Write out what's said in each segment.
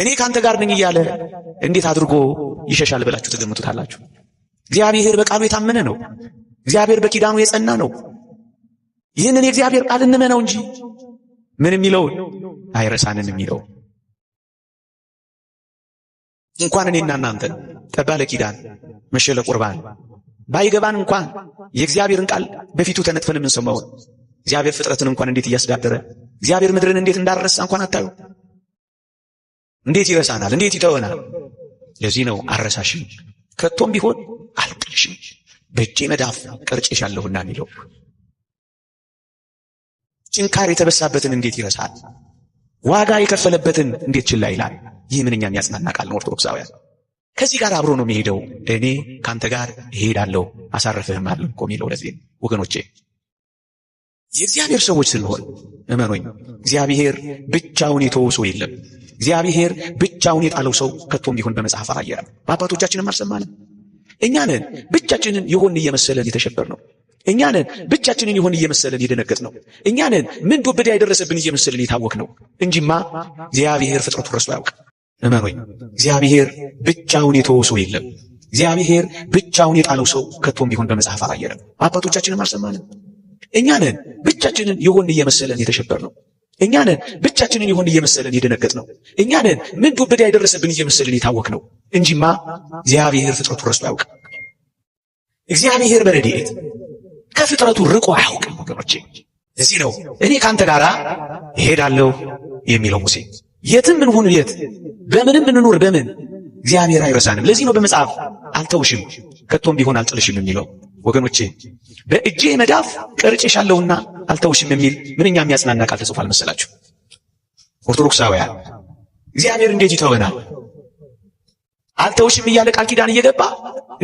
እኔ ካንተ ጋር ነኝ እያለ እንዴት አድርጎ ይሸሻል ብላችሁ ትገምቱታላችሁ? እግዚአብሔር በቃሉ የታመነ ነው። እግዚአብሔር በኪዳኑ የጸና ነው። ይህንን የእግዚአብሔር ቃል እንመነው እንጂ ምን የሚለውን አይረሳንም የሚለው እንኳን እኔና እናንተ ጠባለ ኪዳን መሸለ ቁርባን ባይገባን እንኳን የእግዚአብሔርን ቃል በፊቱ ተነጥፈን የምንሰማውን እግዚአብሔር ፍጥረትን እንኳን እንዴት እያስተዳደረ እግዚአብሔር ምድርን እንዴት እንዳረሳ እንኳን አታዩ። እንዴት ይረሳናል? እንዴት ይተወናል? ለዚህ ነው አረሳሽም ከቶም ቢሆን አልጥልሽም በእጄ መዳፍ ቀርጬሻለሁና የሚለው። ጭንካር የተበሳበትን እንዴት ይረሳል? ዋጋ የከፈለበትን እንዴት ችላ ይላል? ይህ ምንኛ የሚያጽናና ቃል ነው። ኦርቶዶክሳውያን ከዚህ ጋር አብሮ ነው የሚሄደው። እኔ ካንተ ጋር እሄዳለሁ አሳርፍህም አለሁ እኮ የሚለው። ለዚህ ወገኖቼ የእግዚአብሔር ሰዎች ስንሆን እመኖኝ፣ እግዚአብሔር ብቻውን የተወው ሰው የለም። እግዚአብሔር ብቻውን የጣለው ሰው ከቶም ቢሆን በመጽሐፍ አላየንም፣ በአባቶቻችንም አልሰማንም። እኛ ነን ብቻችንን የሆን እየመሰለን የተሸበር ነው። እኛ ነን ብቻችንን የሆን እየመሰለን የደነገጥ ነው። እኛ ነን ምን ዱብዳ የደረሰብን እየመሰለን የታወክ ነው እንጂማ እግዚአብሔር ፍጥረቱን ረስቶ አያውቅም። እመኖኝ፣ እግዚአብሔር ብቻውን የተወው ሰው የለም። እግዚአብሔር ብቻውን የጣለው ሰው ከቶም ቢሆን በመጽሐፍ አላየንም፣ በአባቶቻችንም አልሰማንም። እኛ ነን ብቻችንን የሆን እየመሰለን የተሸበር ነው። እኛ ነን ብቻችንን የሆን እየመሰለን የደነገጥ ነው። እኛ ነን ምን ዱብዳ የደረሰብን እየመሰለን የታወክ ነው እንጂማ እግዚአብሔር ፍጥረቱን ረስቶ አያውቅም። እግዚአብሔር በረድኤት ከፍጥረቱ ርቆ አያውቅም ወገኖቼ። እዚህ ነው እኔ ካንተ ጋር እሄዳለሁ የሚለው ሙሴ። የትም እንሁን የት፣ በምንም እንኑር በምን እግዚአብሔር አይረሳንም። ለዚህ ነው በመጽሐፍ አልተውሽም ከቶም ቢሆን አልጥልሽም የሚለው ወገኖቼ። በእጄ መዳፍ ቀርጬሻለሁና አልተውሽም የሚል ምንኛ የሚያጽናና ቃል ተጽፏል መሰላችሁ? ኦርቶዶክሳውያን እግዚአብሔር እንዴት ይተወናል? አልተውሽም እያለ ቃል ኪዳን እየገባ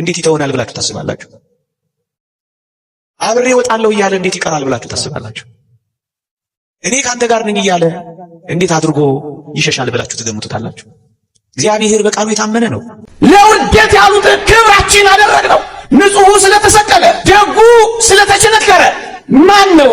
እንዴት ይተወናል ብላችሁ ታስባላችሁ? አብሬ እወጣለሁ እያለ እንዴት ይቀራል ብላችሁ ታስባላችሁ? እኔ ካንተ ጋር ነኝ እያለ እንዴት አድርጎ ይሸሻል ብላችሁ ትገምቱታላችሁ? እግዚአብሔር በቃሉ የታመነ ነው። ለውርደት ያሉትን ክብራችን አደረግነው። ንጹሑ ስለተሰቀለ፣ ደጉ ስለተቸነከረ ማን ነው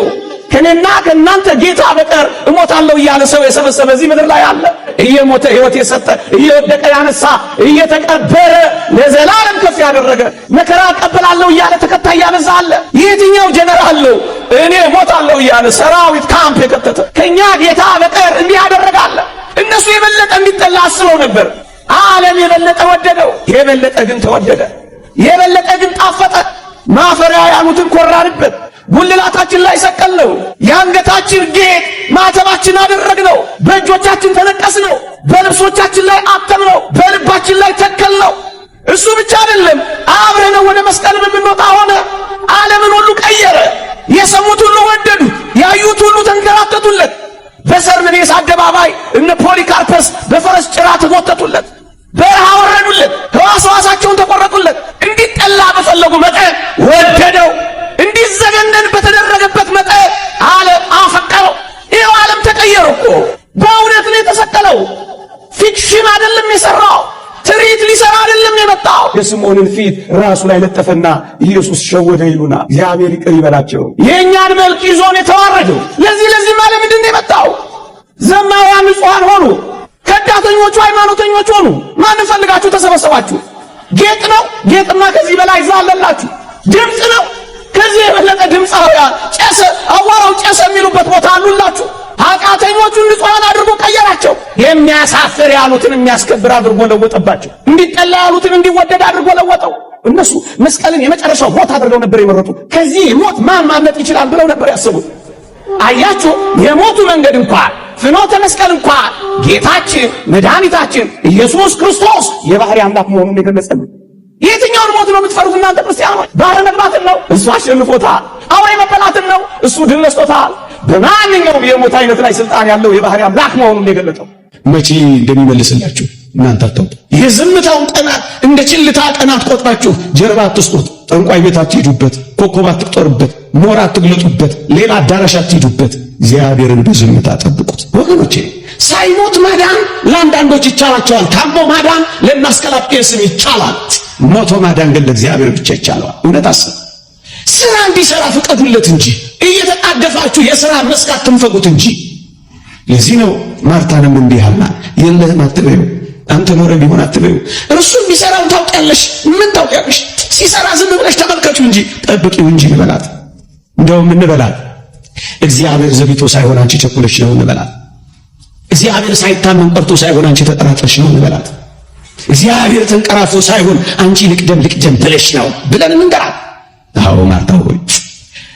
ከኔና ከእናንተ ጌታ በቀር እሞታለሁ እያለ ሰው የሰበሰበ እዚህ ምድር ላይ አለ? እየሞተ ሕይወት የሰጠ፣ እየወደቀ ያነሳ፣ እየተቀበረ ለዘላለም ከፍ ያደረገ፣ መከራ እቀበላለሁ እያለ ተከታይ ያበዛ አለ? የትኛው ጀነራል ነው እኔ እሞታለሁ እያለ ሰራዊት ካምፕ የከተተ? ከኛ ጌታ በቀር እንዲህ ያደረጋለ? እነሱ የበለጠ እንዲጠላ አስበው ነበር። ዓለም የበለጠ ወደደው፣ የበለጠ ግን ተወደደ፣ የበለጠ ግን ጣፈጠ። ማፈሪያ ያሉትን ኮራንበት፣ ጉልላታችን ላይ ሰቀልነው፣ የአንገታችን ጌጥ ማተባችን አደረግነው፣ በእጆቻችን ተነቀስነው፣ በልብሶቻችን ላይ አተምነው፣ በልባችን ላይ ተከልነው። እሱ ብቻ አይደለም፣ አብረነው ወደ መስቀልም የምንወጣ ሆነ። ዓለምን ሁሉ ቀየረ። የሰሙት ሁሉ ወደዱት፣ ያዩት ሁሉ ተንከራተቱለት። በሰርምኔስ አደባባይ እነ ፖሊካርፐስ በፈረስ ጭራ ተጎተቱለት፣ በረሃ ወረዱለት፣ ሕዋስ ሕዋሳቸውን ተቆረጡለት። እንዲጠላ በፈለጉ መጠን ወደደው፣ እንዲዘገነን በተደረገበት መጠን ዓለም አፈቀረው። ይኸው ዓለም ተቀየረ እኮ። በእውነት ነው የተሰቀለው። fiction አይደለም የሰራው፣ ትርኢት ሊሰራ አይደለም የመጣው። የስምዖንን ፊት ራሱ ላይ ለጠፈና ኢየሱስ ሸወደ ይሉና እግዚአብሔር ይቅር ይበላቸው። የእኛን መልክ ይዞን የተዋረደው ለዚህ ለዚህ ማለት ምንድን ነው የመጣው? ዘማውያን ንጹሐን ሆኑ፣ ከዳተኞቹ ሃይማኖተኞች ሆኑ። ማንን ፈልጋችሁ ተሰበሰባችሁ? ጌጥ ነው ጌጥማ፣ ከዚህ በላይ ዛለላችሁ። ድምፅ ነው፣ ከዚህ የበለጠ ድምፃውያን ጨሰ፣ አዋራው ጨሰ የሚሉበት ቦታ አሉላችሁ። ኃጢአተኞቹን ንጹሐን አድርጎ ቀየራቸው። የሚያሳፍር ያሉትን የሚያስከብር አድርጎ ለወጠባቸው። እንዲጠላ ያሉትን እንዲወደድ አድርጎ ለወጠው። እነሱ መስቀልን የመጨረሻው ሞት አድርገው ነበር የመረጡ። ከዚህ ሞት ማን ማምለጥ ይችላል ብለው ነበር ያሰቡት። አያችሁ፣ የሞቱ መንገድ እንኳን ፍኖተ መስቀል እንኳን ጌታችን መድኃኒታችን ኢየሱስ ክርስቶስ የባህሪ አምላክ መሆኑን የገለጸልን። የትኛውን ሞት ነው የምትፈሩት እናንተ ክርስቲያኖች? ባህር መግባትን ነው፣ እሱ አሸንፎታል። አውሬ መበላትን ነው፣ እሱ ድል ነስቶታል። በማንኛውም የሞት አይነት ላይ ስልጣን ያለው የባህሪ አምላክ መሆኑን የገለጠው መቼ እንደሚመልስላችሁ እናንተ አታውቁ። የዝምታውን ቀናት እንደ ችልታ ቀናት ቆጥራችሁ ጀርባ አትስጡት። ጠንቋይ ቤት አትሂዱበት፣ ኮከብ አትቁጠሩበት፣ ሞራ አትግለጡበት፣ ሌላ አዳራሽ አትሂዱበት። እግዚአብሔርን በዝምታ ጠብቁት ወገኖቼ። ሳይሞት ማዳን ለአንዳንዶች ይቻላቸዋል። ታሞ ማዳን ለእነ አስቀላጴስም ይቻላል። ሞቶ ማዳን ግን ለእግዚአብሔር ብቻ ይቻለዋል። እውነት አስብ። ስራ እንዲሰራ ፍቀዱለት እንጂ እየተጣደፋችሁ የሥራ መስክ አትንፈጉት እንጂ። ለዚህ ነው ማርታንም እንዲህ አላት፣ የለህም አትበይው፣ አንተ ኖረ ቢሆን አትበዩ። እርሱ የሚሰራውን ታውቂያለሽ። ምን ታውቂያለሽ? ሲሰራ ዝም ብለሽ ተመልከቹ እንጂ ጠብቂው እንጂ እንበላት። እንደውም እንበላት፣ እግዚአብሔር ዘግይቶ ሳይሆን አንቺ ቸኩለሽ ነው እንበላት። እግዚአብሔር ሳይታመን ቀርቶ ሳይሆን አንቺ ተጠራጥረሽ ነው እንበላት። እግዚአብሔር ተንቀራፍቶ ሳይሆን አንቺ ልቅደም ልቅደም ብለሽ ነው ብለን እንንገራት። አዎ ማርታ ሆይ፣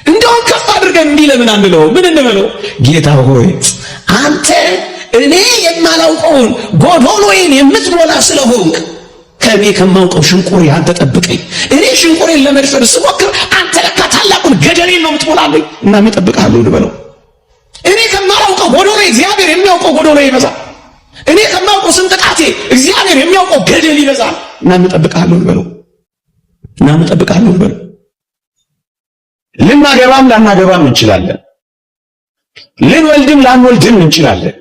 እንደውም ከፍ አድርገን እንዲህ ለምን አንለው? ምን እንበለው? ጌታ ሆይ፣ አንተ እኔ የማላውቀውን ጎዶሎዬን የምትሞላ ስለሆንክ ከእኔ ከማውቀው ሽንቁሬ አንተ ጠብቀኝ። እኔ ሽንቁሬን ለመድፈር ስሞክር አንተ ለካ ታላቁን ገደሌን ነው የምትሞላልኝ እና እጠብቅሃለሁ ልበለው። እኔ ከማላውቀው ጎዶሎ እግዚአብሔር የሚያውቀው ጎዶሎ ይበዛል። እኔ ከማውቀው ስንጥቃቴ እግዚአብሔር የሚያውቀው ገደል ይበዛል እና እጠብቅሃለሁ ልበለው እና እጠብቅሃለሁ ልበለው። ልናገባም ላናገባም እንችላለን። ልንወልድም ላንወልድም እንችላለን።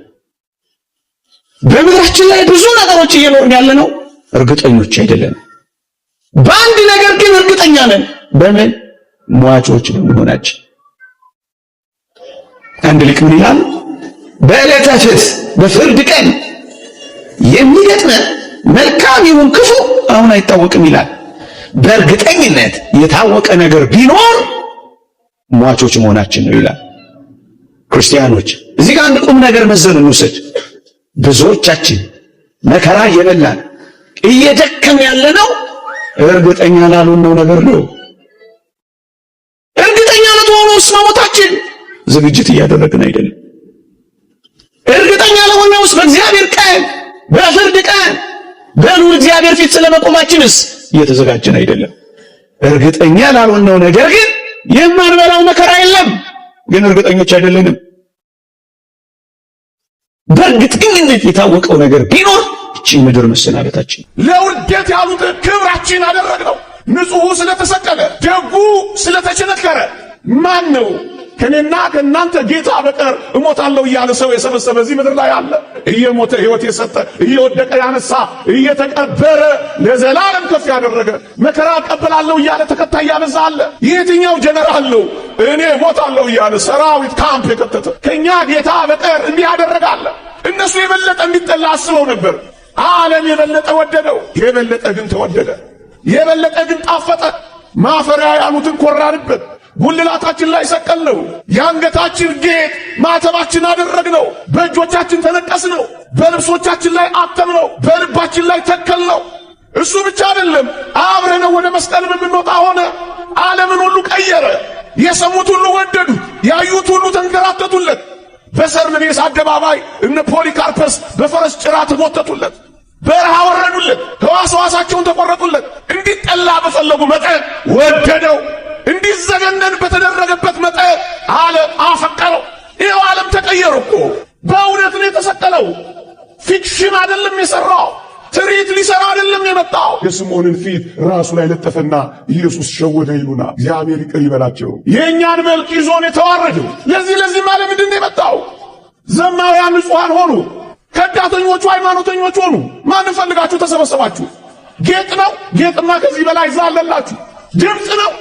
በምድራችን ላይ ብዙ ነገሮች እየኖርን ያለነው እርግጠኞች አይደለም። በአንድ ነገር ግን እርግጠኛ ነን። በምን? ሟቾች በመሆናችን። አንድ ሊቅ ምን ይላል? በዕለተ ፍትሕ በፍርድ ቀን የሚገጥመን መልካም ይሁን ክፉ አሁን አይታወቅም ይላል። በእርግጠኝነት የታወቀ ነገር ቢኖር ሟቾች መሆናችን ነው ይላል። ክርስቲያኖች፣ እዚህ ጋር አንድ ቁም ነገር መዘን እንውሰድ። ብዙዎቻችን መከራ እየበላን እየደከም ያለነው እርግጠኛ ላልሆነው ነገር ነው። እርግጠኛ ለሆነውስ መሞታችን ዝግጅት እያደረግን አይደለም። እርግጠኛ ለሆነውስ በእግዚአብሔር ቀን፣ በፍርድ ቀን፣ በልዑል እግዚአብሔር ፊት ስለመቆማችንስ እየተዘጋጀን አይደለም። እርግጠኛ ላልሆነው ነገር ግን የማንበላው መከራ የለም፣ ግን እርግጠኞች አይደለንም። በእርግጠኝነት የታወቀው ነገር ቢኖር እቺ ምድር መሰናበታችን። ለውርደት ያሉትን ክብራችን አደረግነው። ንጹሑ ስለተሰቀለ፣ ደጉ ስለተቸነከረ፣ ማን ነው ከኔና ከእናንተ ጌታ በቀር እሞታለሁ እያለ ሰው የሰበሰበ እዚህ ምድር ላይ አለ? እየሞተ ሕይወት የሰጠ፣ እየወደቀ ያነሳ፣ እየተቀበረ ለዘላለም ከፍ ያደረገ፣ መከራ እቀበላለሁ እያለ ተከታይ ያበዛ አለ? የትኛው ጀነራል ነው እኔ እሞታለሁ እያለ ሰራዊት ካምፕ የከተተ? ከኛ ጌታ በቀር እንዲህ ያደረጋለ? እነሱ የበለጠ እንዲጠላ አስበው ነበር። ዓለም የበለጠ ወደደው፣ የበለጠ ግን ተወደደ፣ የበለጠ ግን ጣፈጠ። ማፈሪያ ያሉትን ኮራንበት፣ ጉልላታችን ላይ ሰቀልነው፣ የአንገታችን ጌጥ ማተባችን አደረግነው፣ በእጆቻችን ተነቀስነው፣ በልብሶቻችን ላይ አተምነው፣ በልባችን ላይ ተከልነው። እሱ ብቻ አይደለም፣ አብረነው ወደ መስቀልም የምንወጣ ሆነ። ዓለምን ሁሉ ቀየረ። የሰሙት ሁሉ ወደዱት፣ ያዩት ሁሉ ተንከራተቱለት። በሰርምኔስ አደባባይ እነ ፖሊካርፐስ በፈረስ ጭራ ተጎተቱለት፣ በረሃ ወረዱለት፣ ሕዋስ ሕዋሳቸውን ተቆረጡለት። እንዲጠላ በፈለጉ መጠን ወደደው። እንዲዘገነን በተደረገበት መጠን ዓለም አፈቀረው። ይኸው ዓለም ተቀየረ እኮ። በእውነት ነው የተሰቀለው። fiction አይደለም የሠራው፣ ትርኢት ሊሰራ አይደለም የመጣው። የስምዖንን ፊት ራሱ ላይ ለጠፈና ኢየሱስ ሸወደ ይሉና፣ እግዚአብሔር ይቅር ይበላቸው። የእኛን መልክ ይዞን የተዋረደው ለዚህ ለዚህ ማለት ምንድን ነው የመጣው? ዘማውያን ንጹሐን ሆኑ፣ ከዳተኞቹ ሃይማኖተኞች ሆኑ። ማንን ፈልጋችሁ ተሰበሰባችሁ? ጌጥ ነው፣ ጌጥማ ከዚህ በላይ ዛለላችሁ። ድምፅ ነው፣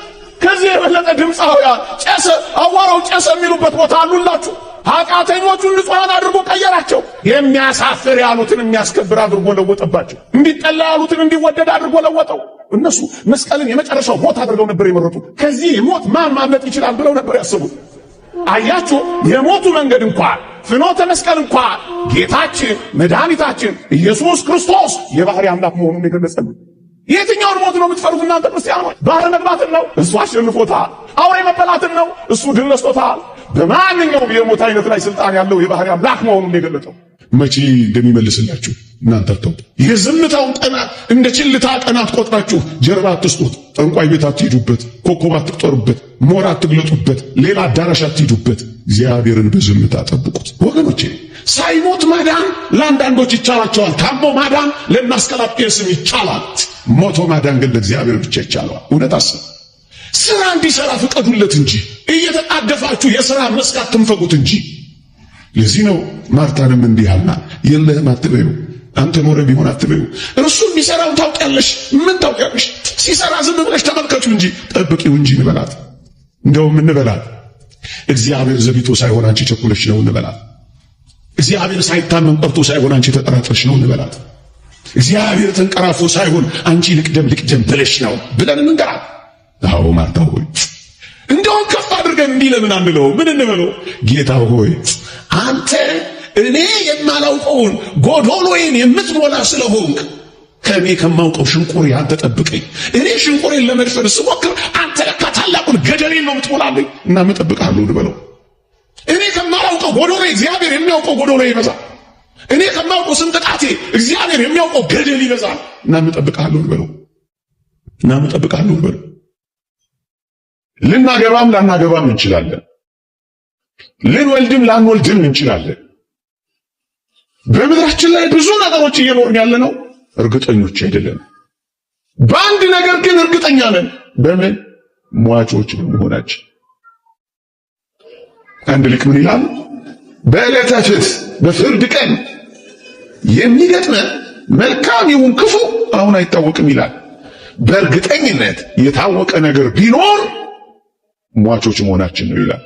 ከዚህ የበለጠ ድምፃውያን ጨሰ፣ አዋራው ጨሰ የሚሉበት ቦታ አሉላችሁ። ኃጢአተኞቹን ንጹሐን አድርጎ ቀየራቸው። የሚያሳፍር ያሉትን የሚያስከብር አድርጎ ለወጠባቸው። እንዲጠላ ያሉትን እንዲወደድ አድርጎ ለወጠው። እነሱ መስቀልን የመጨረሻው ሞት አድርገው ነበር የመረጡ። ከዚህ ሞት ማን ማምለጥ ይችላል ብለው ነበር ያሰቡት። አያችሁ፣ የሞቱ መንገድ እንኳን፣ ፍኖተ መስቀል እንኳን ጌታችን መድኃኒታችን ኢየሱስ ክርስቶስ የባህሪ አምላክ መሆኑን የገለጸልን። የትኛውን ሞት ነው የምትፈሩት እናንተ ክርስቲያኖች? ባህር መግባትን ነው? እሱ አሸንፎታል። አውሬ መበላትን ነው? እሱ ድል ነስቶታል። በማንኛውም የሞት አይነት ላይ ስልጣን ያለው የባህሪ አምላክ መሆኑን የገለጠው። መቼ እንደሚመልስላችሁ እናንተ አታውቁ። የዝምታውን ቀናት እንደ ችልታ ቀናት ቆጥራችሁ ጀርባ አትስጡት። ጠንቋይ ቤት አትሂዱበት፣ ኮከብ አትቁጠሩበት፣ ሞራ አትግለጡበት፣ ሌላ አዳራሽ አትሂዱበት። እግዚአብሔርን በዝምታ ጠብቁት ወገኖቼ። ሳይሞት ማዳን ለአንዳንዶች ይቻላቸዋል። ታሞ ማዳን ለእነ አስቀላጴስም ይቻላል። ሞቶ ማዳን ግን ለእግዚአብሔር ብቻ ይቻለዋል። እውነት አስብ። ስራ እንዲሰራ ፍቀዱለት እንጂ እየተጣደፋችሁ የሥራ መስክ አትንፈጉት እንጂ። ለዚህ ነው ማርታንም እንዲህ አልና፣ የለህም አትበዩ፣ አንተ ኖረ ቢሆን አትበዩ። እርሱ የሚሰራውን ታውቂያለሽ። ምን ታውቂያለሽ? ሲሰራ ዝም ብለሽ ተመልከቹ እንጂ ጠብቂው እንጂ እንበላት። እንደውም እንበላት፣ እግዚአብሔር ዘግይቶ ሳይሆን አንቺ ቸኩለሽ ነው እንበላት። እግዚአብሔር ሳይታመን ቀርቶ ሳይሆን አንቺ ተጠራጥረሽ ነው እንበላት። እግዚአብሔር ተንቀራፎ ሳይሆን አንቺ ልቅደም ልቅደም ብለሽ ነው ብለን እንንገራት። አዎ ማርታ ሆይ፣ እንደውም ከፍ አድርገን እንዲህ ለምን አንለው? ምን እንበለው? ጌታ ሆይ፣ አንተ እኔ የማላውቀውን ጎዶሎዬን የምትሞላ ስለሆንክ ከእኔ ከማውቀው ሽንቁሬ አንተ ጠብቀኝ። እኔ ሽንቁሬን ለመድፈር ስሞክር አንተ ለካ ታላቁን ገደሌን ነው የምትሞላልኝ እና እጠብቅሃለሁ ልበለው። እኔ ከማላውቀው ጎዶሎ እግዚአብሔር የሚያውቀው ጎዶሎ ይበዛል። እኔ ከማውቀው ስንጥቃቴ እግዚአብሔር የሚያውቀው ገደል ይበዛል እና እጠብቅሃለሁ ልበለው እና እጠብቅሃለሁ ልበለው። ልናገባም ላናገባም እንችላለን። ልንወልድም ላንወልድም እንችላለን። በምድራችን ላይ ብዙ ነገሮች እየኖርን ያለነው እርግጠኞች አይደለም። በአንድ ነገር ግን እርግጠኛ ነን። በምን? ሟቾች በመሆናችን። አንድ ሊቅ ምን ይላል? በዕለተ ፍትሕ በፍርድ ቀን የሚገጥመን መልካም ይሁን ክፉ አሁን አይታወቅም ይላል። በእርግጠኝነት የታወቀ ነገር ቢኖር ሟቾች መሆናችን ነው ይላል።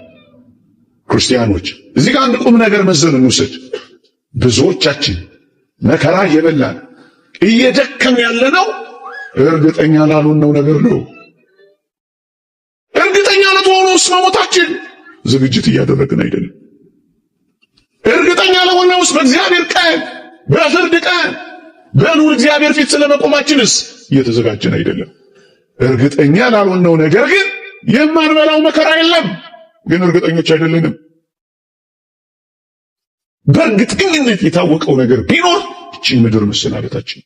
ክርስቲያኖች፣ እዚህ ጋር አንድ ቁም ነገር መዘን እንውሰድ። ብዙዎቻችን መከራ እየበላን እየደከም ያለነው እርግጠኛ ላልሆነው ነገር ነው። እርግጠኛ ለሆነውስ መሞታችን ዝግጅት እያደረግን አይደለም። እርግጠኛ ለሆነውስ በእግዚአብሔር ቀን፣ በፍርድ ቀን፣ በልዑል እግዚአብሔር ፊት ስለመቆማችንስ እየተዘጋጀን አይደለም። እርግጠኛ ላልሆነው ነገር ግን የማንበላው መከራ የለም፣ ግን እርግጠኞች አይደለንም። በእርግጠኝነት የታወቀው ነገር ቢኖር እቺን ምድር መሰናበታችን።